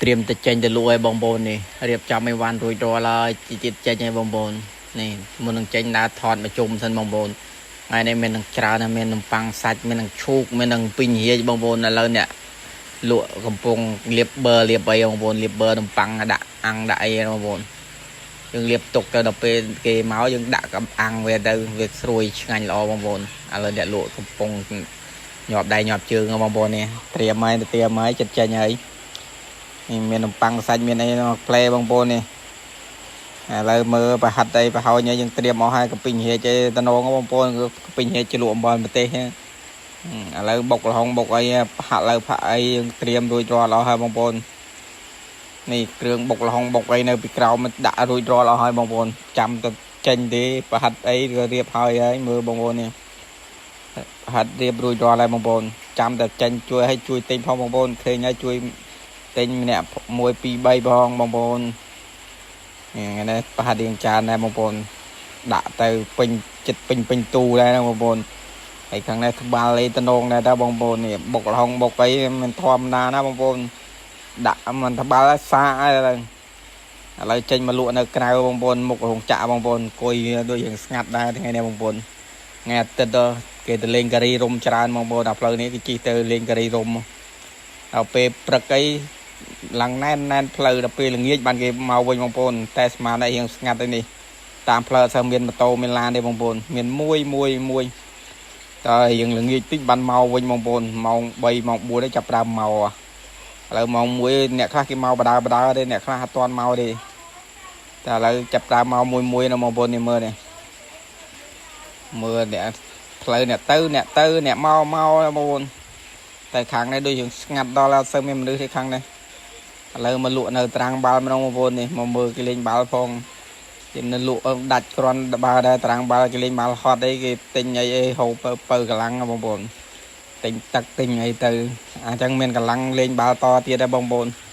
ត្រៀមទៅចេញទៅលក់ឲ្យបងប្អូននេះរៀបចំឲ្យវ៉ាន់រួចរាល់ហើយជីទៀតចេញឲ្យបងប្អូននេះមុននឹងចេញដើរថតមកជុំសិនបងប្អូនថ្ងៃនេះមាននឹងច្រើនណាស់មាននំប៉័ងសាច់មាននឹងឈូកមាននឹងពីងរាជបងប្អូនឥឡូវអ្នកលក់កំពុងលាបប័រលាបអីបងប្អូនលាបប័រនំប៉័ងដាក់អាំងដាក់អីបងប្អូនយើងលាបទុកទៅដល់ពេលគេមកយើងដាក់កំអាំងវាទៅវាស្រួយឆ្ងាញ់ល្អបងប្អូនឥឡូវអ្នកលក់កំពុងញាប់ដៃញាប់ជើងបងប្អូននេះត្រៀមហើយត្រៀមហើយចិត្តចេញហើយ នេះមាននំប៉័ងសាច់មានអីមកផ្លែបងប្អូននេះឥឡូវមើលប្រហិតអីប្រហោញយើងត្រៀមអស់ហើយកពីងរាជអីតំណងបងប្អូនកពីងរាជជ្លក់អំបិលម្ទេសឥឡូវបុកល្ហុងបុកអីហាក់លើផាក់អីយើងត្រៀមរួចរាល់អស់ហើយបងប្អូននេះគ្រឿងបុកល្ហុងបុកអីនៅពីក្រោមដាក់រួចរាល់អស់ហើយបងប្អូនចាំទៅចេញទេប្រហិតអីក៏រៀបហើយហើយមើលបងប្អូននេះប្រហិតរៀបរួចរាល់ហើយបងប្អូនចាំតែចេញជួយឲ្យជួយទិញផងបងប្អូនឃើញហើយជួយ ទិញម្នាក់1 2 3ផងបងប្អូននេះថ្ងៃនេះប្រហែលរៀងច្រើនដែរបងប្អូនដាក់ទៅពេញចិត្តពេញពេញទូដែរណាបងប្អូនហើយខាងនេះត្បាល់អីតំណងដែរតើបងប្អូននេះបុកល្ហុងបុកអីមិនធម្មតាណាបងប្អូនដាក់មិនត្បាល់សាកហើយឥឡូវឥឡូវចេញមកលក់នៅក្រៅបងប្អូនមុខរោងចក្របងប្អូនអង្គុយដូចរៀងស្ងាត់ដែរថ្ងៃនេះបងប្អូនថ្ងៃអាទិត្យទៅគេទៅលេងការីរុំច្រើនបងប្អូនដល់ផ្លូវនេះគេជិះទៅលេងការីរុំដល់ពេលព្រឹកអី ឡើងណែនណែនផ្លូវដល់ពេលល្ងាចបានគេមកវិញបងប្អូនតែស្មានតែរៀងស្ងាត់ទៅនេះតាមផ្លូវអត់សូវមានម៉ូតូមានឡានទេបងប្អូនមានមួយមួយមួយតែរៀងល្ងាចតិចបានមកវិញបងប្អូនម៉ោង3ម៉ោង4ទេចាប់ដើមមកឥឡូវម៉ោង1អ្នកខ្លះគេមកបដើបដើទេអ្នកខ្លះអត់ទាន់មកទេតែឥឡូវចាប់ដើមមកមួយមួយណាបងប្អូននេះមើលនេះមើលអ្នកផ្លូវអ្នកទៅអ្នកទៅអ្នកមកមកណាបងប្អូនតែខាងនេះដូចយើងស្ងាត់ដល់អត់សូវមានមនុស្សទេខាងនេះ ឥឡូវមកលក់នៅត្រាំងបាល់ម្ដងបងប្អូននេះមកមើលគេលេងបាល់ផងគេនៅលក់ដាច់គ្រាន់បើដែរត្រាំងបាល់គេលេងបាល់ហត់អីគេទិញអីអីហូបបើកម្លាំងបងប្អូនទិញទឹកទិញអីទៅអញ្ចឹងមានកម្លាំងលេងបាល់តទៀតដែរបងប្អូន។